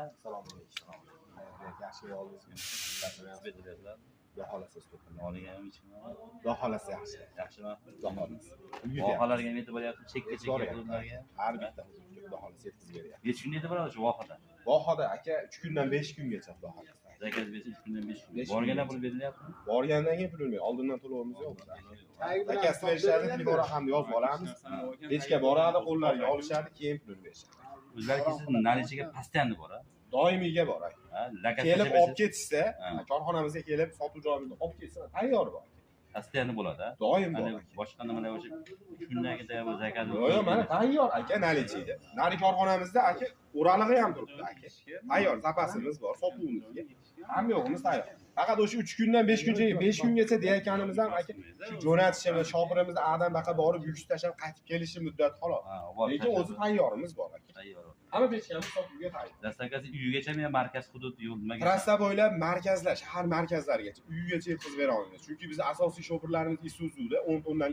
Assalomu alaykum. Yaxshi yo'ldingizmi? Bediryapsizlar. Xudo xohlasa, usta. Olinganim ichimi? Xudo xohlasa, yaxshi. Yaxshimi? Xudo xohlasa. Vohalarga ham yetib boryapti, chekka Yetib chekka boryapti. hududlarga. Har bitta hududga, Xudo xohlasa, yetkazib beryapti. Necha kunda yetib boradi shu vohada? Vohada, aka, 3 kundan 5 kungacha, Xudo xohlasa. Заказ bersa 3 kundan 5 kun. 5 Borgandan kungacha. pul berilyaptimi? Borgandan keyin pul bermaydi. Oldindan to'lovimiz yo'q. Заказ berishadi, telefon raqamini yozib olamiz. Pechka boradi, qo'llariga olishadi, keyin pulini berishadi. O'zlari kelsa, наличие ga постоянно bor, ha? Doimiyga bor, aka. Ha, заказ Kelib tashlab olib ketishsa, Ha. korxonamizga kelib, sotuv joyimizda olib ketsa, tayyor bor. Постоянно bo'ladi, ha? Doim bor, Hani aka. boshqa nimalar o'sha 3 kundan keyin bu заказ. Yo'q, mana tayyor, aka, наличие da. Nari korxonamizda, aka, o'ralig'i ham turibdi, aka. Tayyor zapasimiz bor, sotuvimizga. Hamma yo'g'imiz tayyor. Faqat o'sha 3 kundan 5 kuncha, 5 kungacha deyayotganimiz ham, aka, shu jo'natishimiz, shopirimiz Adam baqa borib yuk tashlab qaytib kelishi muddat xolos. Ha, borib Lekin o'zi tayyorimiz bor, aka. Tayyor. Hamma pechkamiz sotuvga tayyor. Доставка si uyigacha yo markaz hudud yo'l nimaga? Trassa bo'ylab markazlar, shahar markazlarigacha, uygacha yetkazib bera olamiz. Chunki biz asosiy shopirlarimiz Isuzu'da 10 tonnalik.